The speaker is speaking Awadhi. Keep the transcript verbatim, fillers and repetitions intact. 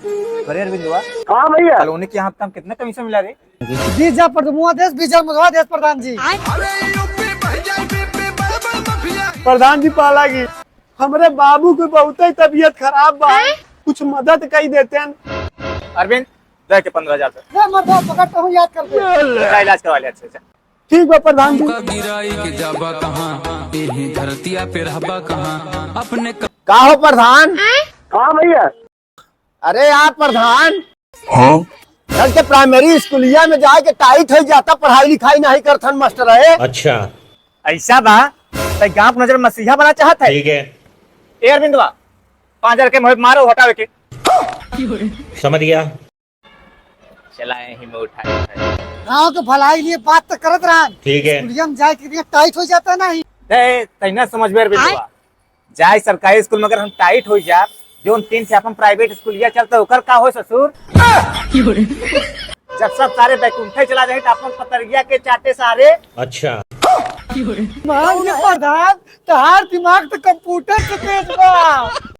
अरे अरविंदवा, हाँ भैया। कॉलोनी के यहाँ काम कितना कमीशन मिला रे? बीस हजार पर मुआ देश, बीस हजार मुआ देश प्रधान जी। प्रधान जी पालागी, हमरे बाबू के बहुते तबीयत खराब बा, कुछ मदद कई देतेन। अरविंद, दे के पन्द्रह हजार रुपया। ले मर्दवा, पकड़ तो हूँ, याद कर दे। जा, इलाज करवा ले अच्छे से। ठीक बा प्रधान जी। हमका गिराई के जाबा कहाँ, एही धरतिया पे रहबा कहाँ, अपने क- का हो प्रधान? हाँ भैया। अरे यार प्रधान, हाँ? घर के प्राइमरी स्कूलिया में जाए के टाइट हो जाता, पढ़ाई लिखाई नहीं करथन मास्टर है। अच्छा। ऐसा बा, तै गाँव के नजर मसीहा बना चाहत है? ठीक है। ए अरविंदवा, पाँच हजार के मुँह मारो, हटावे के। समझ गया। चला यहीं में उठा, उठा। गाँव के भलाई लिए बात तो करत रहन। ठीक है। स्कूलिया में जाए के लिए टाइट हो जाता नहीं। ते, तै ना समझ में अरविंदवा। जाए सरकारी स्कूल में अगर हम टाइट हो जा, जोन तीन से अपन प्राइवेट स्कूलिया चलता, ओकर का हो ससुर? जब सब सारे बैकुंठे चला जाए तो अपन पतरिया के चाटे सारे। अच्छा। मान के प्रधान, तहार दिमाग तो कंप्यूटर से तेज बा।